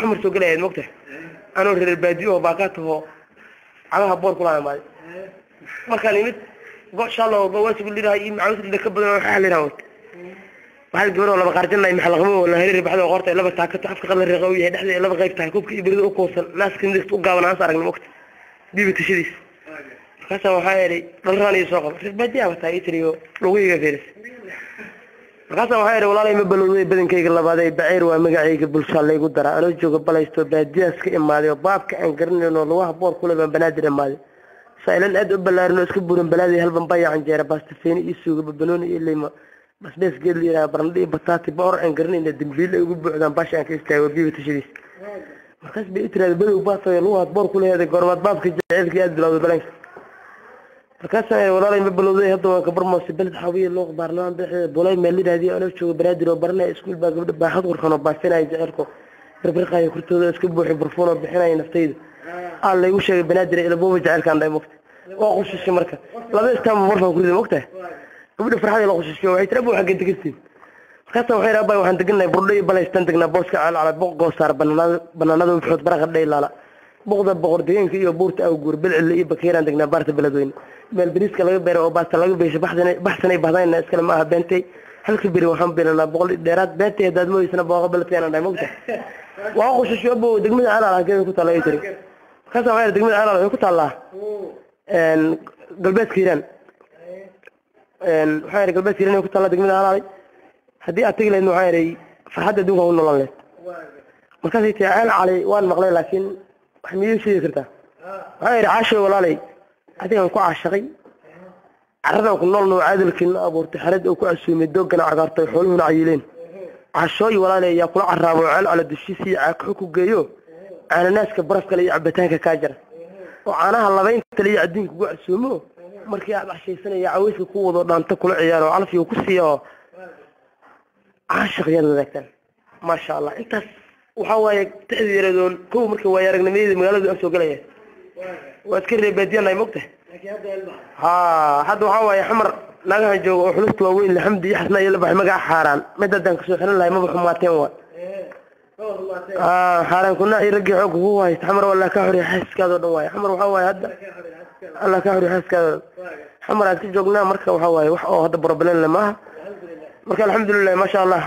Xamar soo gelayayd, mogtahay, anoo reer baadiyo oo baakaataho cagaha boor kula imaaday. Markaan imid, go shalo go waasigu lirahay iyo macaawis ka badan oo waxaa liraa wata. Waxaa gabar oo laba qaarjanay maxalaqmo la hareer baxdo, qorta laba taakato, afka qadar reeqa u yahay, dhexda laba qayb tahay, kubka ibrida u koosan, naaska midigta u gaaban aan aragna, mogta, bibi tashadiis. Markaasa waxaa yeelay dhalraan iyo soo qaba reer baadiyaa wataa ii tiriyo lugahayga feeris. Markaasa waxaa yidhi, walaalay, ma balowday badankayga labaaday, baceer waa magacayga, bulshaa laygu daraa. Anoo jooga balaysto, baadiyaas ka imaaday oo baabka aan garanayno, lugaha boor kule baan Banaadir imaaday. Sailan aad u ballaarin oo iska buuran balaaday, halban baya canjeera, baastafeeni iyo suuga, babanooni iyo leyma, basbees geed la yidhaha, barandho iyo bataati, boor aan garanayna, dambiil ay ugu buuxdaan, baasha aan ka istaago, biiba tashadiis. Markaas bay i tiraada, badow baatay, lugahaad boor ku leheeday, goormaad baabka jaceylkii aad bilowday balanka? Markaasaan walaalay, ma balowday, hadda waan ka barmoosay beled xawiye loo baarlamaan bixi bulay meel lidhaadiyo. Anoo jooga Banaadir oo baranaya iskuul baa gabdha baaxad qurxan oo baafinaya jaceylko, birbirqayo kurtooda, iska buuxi barfuun oo bixinaya naftayda, aa laygu sheegay Banaadir ilabooba jaceylkaan dhahay, mogta. Waa qushishay marka laba istaama barfaan ku riday, mogtahay. Gabadha farxada la qushishay, waxay tiri, abu, xagee degantiin? Markaasa waxay rabaa, waxaan deganahay Burdho iyo Balaystaan degnaa, booska Calcala, boq goosaar, banaanada banaanada wuxuud baraqa dhaylaala, boqda boqor deegaanka iyo buurta Awguur, Bilcille iyo Bakeeraan degnaa, baarta Beledweyne, meel bariiska laga beero oo baasta laga beesho, baxsanay bahdayna iskale ma aha beentay. Halka beri waxaan bilanaa 100 dheeraad beentay, haddaad moodeysana booqa beledkeenaan dhahay, mogta. Waa qushisho, abo, degmada Calaal halkeeda ku taalla? Ay tiri. Markaasa waxay degmada Calaal waxay ku taallaa galbeedka Hiiraan. Waxaan idhi, galbeedka Hiiraan ay ku taallaa degmada Calaalay, haddii aad tegi lahaydna, waxaan idhi, farxadda adduunka ku noolaan lahayd. Markaasay tii, Ceel Cali waan maqlay, laakiin wax miyay sheegi kartaa? Waxaan idhi, caashay walaalay, adigaan ku caashaqay carradan ku nool noo, caadalkiina abuurtay, xerad oo ku casuumay, doogana cagaartay, xooluhuna cayileen. Cashooy walaalay, ayaa kula carraabo Ceel Cali dushiisii caakaxo ku geeyo, caananaaska barafkale iyo cabitaanka kaa jara oo caanaha labaynta iyo adduunka ugu casuumo, markii aad cashaysanaya caweyska ku wado, dhaanta kula ciyaaro, calfiga ku siiya oo caashiq yaad wadaagtaan, maasha Allah. Intaas waxaa waaye tixdii yareedoon kow marka waaya aragnimadii magaaladu ag soo galaya. Waa iska reebaadiyanahay, mogtahay. Ha, hadda waxaa waaye Xamar naagahan jooga oo xulusta waaweyn, Laxamdi iyo Xasna iyo la baxay magaca xaaraan, mid haddaan kasoo xiran lahay maba xumaateen. Waa xaaraan kuna iyo raggii xoogga kugu haysta Xamar, wallah ka xoriya xaaskaadoo dhan waaye. Xamar waxaa waaye hadda Allah ka xoriya xaaskaadoo dhan. Xamar aad ka joognaa, marka waxaa waaye wax oo hadda problem le maaha. Marka alxamdulilah, maasha Allah.